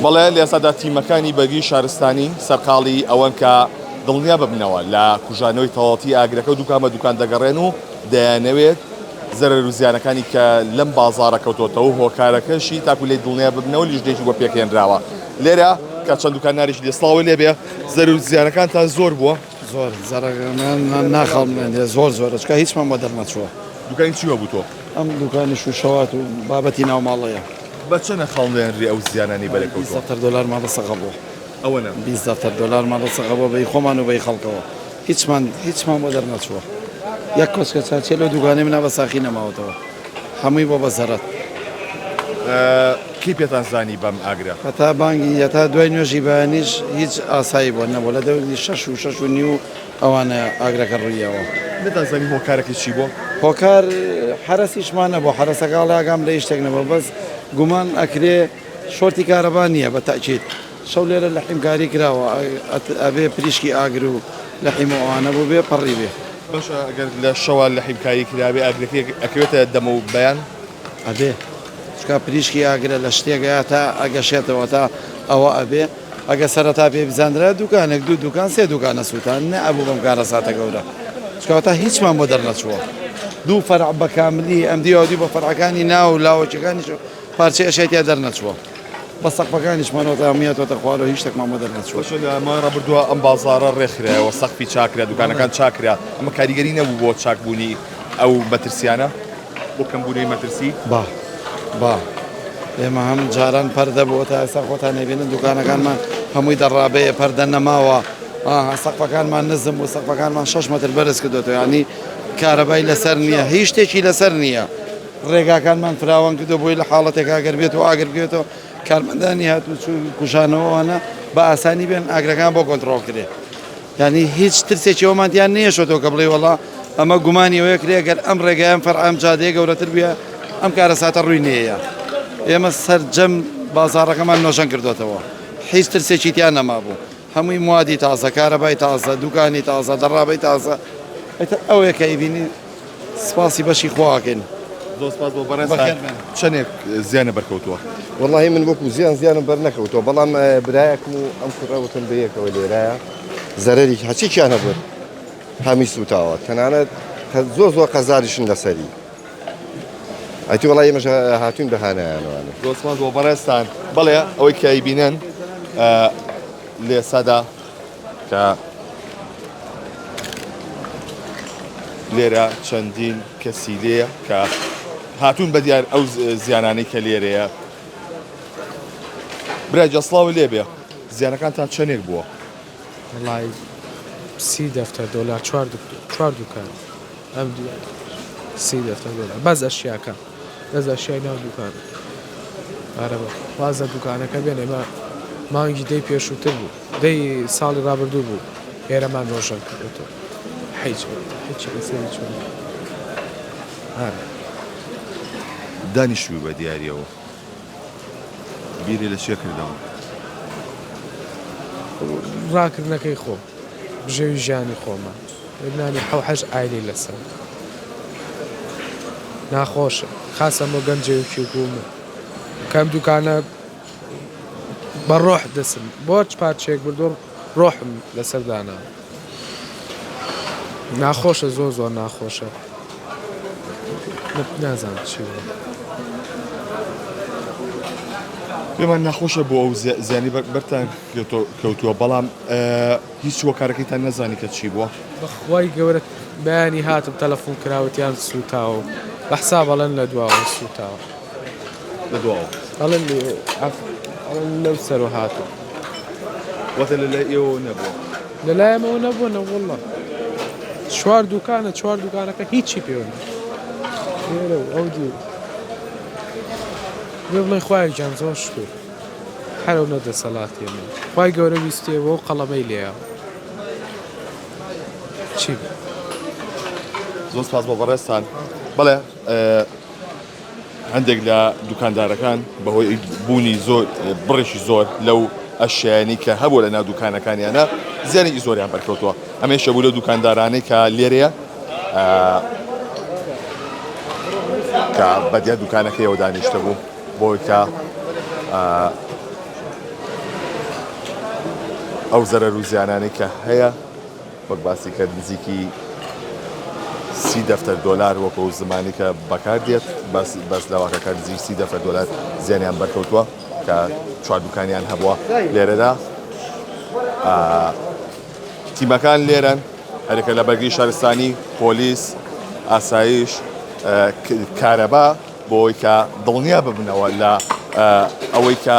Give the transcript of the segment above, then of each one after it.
بەڵێ لە ئێستادا تیمەکانی بەرگری شارستانی سەرقاڵی ئەوەن کە دڵنیا ببنەوە لە کوژانەوەی تەواوەتی ئاگرەکە و دوکان بە دوکان دەگەڕێن و دەیانەوێت زەرەر و زیانەکانی کە لەم بازاڕە کەوتۆتەوە و هۆکارەکەشی تاکو لێی دڵنیا ببنەوە لیژنەیەکی بۆ پێکهێنراوە لێرە کە چەند دوکاندارێکی لێ سڵاوی لێبێ زەرەر و زیانەکانتان زۆر بووە؟ زۆر زەرەرمان ناخەڵمێنرێ زۆر زۆرە چونکە هیچمان بۆ دەرنەچووە. دوکانی چی وەبوو تۆ؟ ئەم دوکانی شوشەوات و بابەتی ناوماڵەیە. بە چەنە خەڵمێنرێ ئەو زیانانەی بەرەکەوتووە؟ 20 دەفتەر دۆلارمان ڕسقە بووە. ئەوەنە؟ 20 دەفتەر دۆلارمان ڕسقە بووە بەی خۆمان و بەی خەڵکەوە. هیچمان هیچمان بۆ دەرنەچووە. یەک کۆچکە چاچیە لەو دوکانەی منا بە ساخی نەماوەتەوە. هەمووی بۆ بە زەرەد. کەی پێتان زانی بەم ئاگرە؟ هەتا بانگی هەتا دوای نوێژی بەیانیش هیچ ئاسایی بووە نەبووە لە دەوری شەش و شەش و نیو ئەوانە ئاگرەکە ڕوویەوە. نەتان زانی هۆکارەکەی چی بووە؟ هۆکار حەرەسیشمان نەبوو حەرەسەکە ئەڵێ ئاگام لە هیچ شتێک نەبووە بەس گومان ئەکرێ شۆرتی کارەبا نییە بە تەئکید شەو لێرە لەحیم کاری کراوە ئەبێ پریشکی ئاگر و لەحیم و ئەوانە بووبێ پەڕی بێ. باشە ئەگەر لە شەوا لەحیم کاری کرابێ ئاگرەکەی ئەکەوێتە دەمەو بەیان؟ ئەبێ چونکە پریشکی ئاگرە لە شتێکەیە تا ئەگەشێتەوە تا ئەوە ئەبێ ئەگە سەرەتا پێ بزاندرا دوکانێک دوو دوکان سێ دوکانە سووتان نە ئەبوو بەم کارەساتە گەورە چونکە تا هیچمان بۆ دەرنەچووە دوو فەرع بە کاملی ئەم دیوە دوو بە فەرعەکانی ناو لاوەکیەکانیش پارچەی ئەشیای تیا دەرنەچووە بە سەقفەکانیشمانەوە تا هەموویان تۆتە خوارەوە هیچ شتێکمان بۆ دەرنەچووە. باشە لە ماوەی ڕابردووە ئەم بازاڕە ڕێکخرایەوە سەقفی چاکرا دوکانەکان چاکرا ئەمە کاریگەری نەبوو بۆ چاکبوونی ئەو مەترسیانە؟ بۆ کەمبوونەوەی مەترسی؟ با با ئێمە هەم جاران پەردە بووە تا ئێستا خۆتان نەبینن دوکانەکانمان هەمووی دەڕابەیە پەردە نەماوە سەقفەکانمان نزم و سەقفەکانمان 6 متر بەرز کردوێتەوە ینی کارەبای لەسەر نییە هیچ شتێکی لەسەر نییە ڕێگاکانمان فراوان کردو بۆی لە حاڵەتێک ئەگەر بێت و ئاگر بکەوێتەوە کارمەندانی هاتوچوو کوژانەوەوانە بە ئاسانی بێن ئاگرەکان بۆ کۆنتڕۆڵ کرێ یانی هیچ ترسێکی ئەومان تیا نەیەشۆتەوە کە بڵێ وەڵا ئەمە گومانی ئەوەیە کرێ گەر ئەم ڕێگایەم فەرع ئەم جادەیە گەورەتر بووە ئەم کارەساتە ڕووی نەیە ئێمە سەرجەم بازاڕەکەمان نۆژەن کردوێتەوە هیچ ترسێکی تیا نەمابوو هەمووی موادی تازە کارەبای تازە دوکانی تازە دەڕابەی تازە ئیتر ئەوەیە کە ئەیبینی سپاسی بەشی خواکەین. زۆر سپاس بۆ بەڕێزتان. چەندێک زیانە بەرکەوتووە؟ وەڵاهی من وەکو زیان زیانم بەر نەکەوتووە بەڵام برایەکم و ئەم کوڕە وتم بەیەکەوە لێرایە زەرەری هەچیکیان هەبوو هەمی سوتاوە تەنانەت زۆر زۆر قەزاریشن لەسەری ئەتی وەڵی ئێمەش هاتوین بە هانایانوانە. زۆر سپاس بۆ بەڕێزتان. بەڵێ ئەوەی کە ئەیبینن لێسادا کە لێرە چەندین کەسی لێیە کە هاتوون بە دیار ئەو زیانانەی کە لێرەیە برای جا سڵاو لێبێ زیانەکانتان چەندێک بووە؟ وڵی سی دەفتەر دۆلار چوار چوار دوکان ئەم سی دەفتەر دۆلار بەس ئەشیاکە بەس ئەشیای ناو دوکان ئارە بە وازە دوکانەکە بێن ئێمە مانگی دەی پێشووتر بوو دەی ساڵی ڕابردوو بوو ئێرەمان نۆژەن کردێتەوە هیچ هیچی لەسەری چۆن ئارە دانیشتووی بە دیاریەوە بیری لە چێ کردەوە؟ ڕاکردنەکەی خۆم بژێوی ژیانی خۆمە لبنانی حەو حەش ئایلەی لەسەر ناخۆشە خاسە بۆ گەنجێکی و من کەم دوکانە بە ڕۆح دەسم بۆ چ پارچەیەک بردووە ڕۆحم لەسەر دانا ناخۆشە زۆر زۆر ناخۆشە نازانم چی بڵێم. پێمان ناخۆشە بۆ ئەو زیانی بەرتان کەوتووە بەڵام هیچ هۆکارەکەیتان نەزانی کە چی بووە؟ بەخوای گەورە بەیانی هاتم تەلەفۆن کرا وتیان سووتاوە بە حساب ئەڵێن لە دواوە سووتاوە. لە دواوە؟ ئەڵێن ئەڵێن لەو سەرەوە هاتووە. واتە لە لای ئێوەوە نەبووە؟ لە لای ئێمەوە نەبووە نەوەڵڵا. چوار دوکانە چوار دوکانەکە هیچی پێوە نییە. لێرە و ئەو دیو. بێ بڵێ خوایە گیان زۆر شکور. هەر ئەو نە دەسەڵاتی من. خوای گەورە ویستێ وەو قەڵەمەی لێیە. چی بێ. زۆر سپاس بۆ بەڕێزتان. بەڵێ هەندێک لە دوکاندارەکان بەهۆی بوونی زۆر بڕێکی زۆر لەو ئەشیایانەی کە هەبوو لە ناو دوکانەکانیانە زیانێکی زۆریان بەرکەوتووە ئەمەیشە بوو لەو دوکاندارانەی کە لێرەیە کە بەدیا دوکانەکەیەوە دانیشتە بوو بۆی کە. ئەو زەرەر و زیانانەی کە هەیە وەک باسی کرد نزیکی سی دەفتەر دۆلار وەکو ئەو زمانی کە بەکار دێت باس باس لەواکە کە نزیک سی دەفتەر دۆلار زیانیان بەرکەوتووە کە چوار دوکانیان هەبووە لێرەدا تیمەکان لێرەن هەرێکە لە بەرگری شارستانی پۆلیس ئاسایش کارەبا بۆ ئەوەی کە دڵنیا ببنەوە لە ئەوەی کە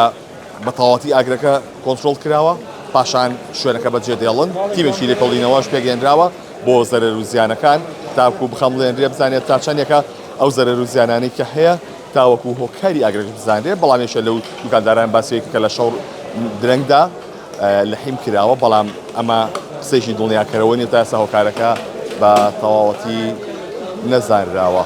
بە تەواوەتی ئاگرەکە کۆنترۆڵ کراوە، پاشان شوێنەکە بەجێدێڵن، تیمێکی لێکۆڵینەوەش پێکهێنراوە بۆ زەرەر و زیانەکان تاکو بخەمڵێنرێ بزانێت تا چەندێکە ئەو زەرەر و زیانانەی کە هەیە تاوەکو هۆکاری ئاگرەکەش بزانرێت، بەڵام یەکێ لەو دوکانداران باسی کە لە شەو درەنگدا لەحیم کراوە، بەڵام ئەمە قسەیەکی دڵنیاکەرەوە نیە تا ئێستا هۆکارەکە بە تەواوەتی نەزانراوە.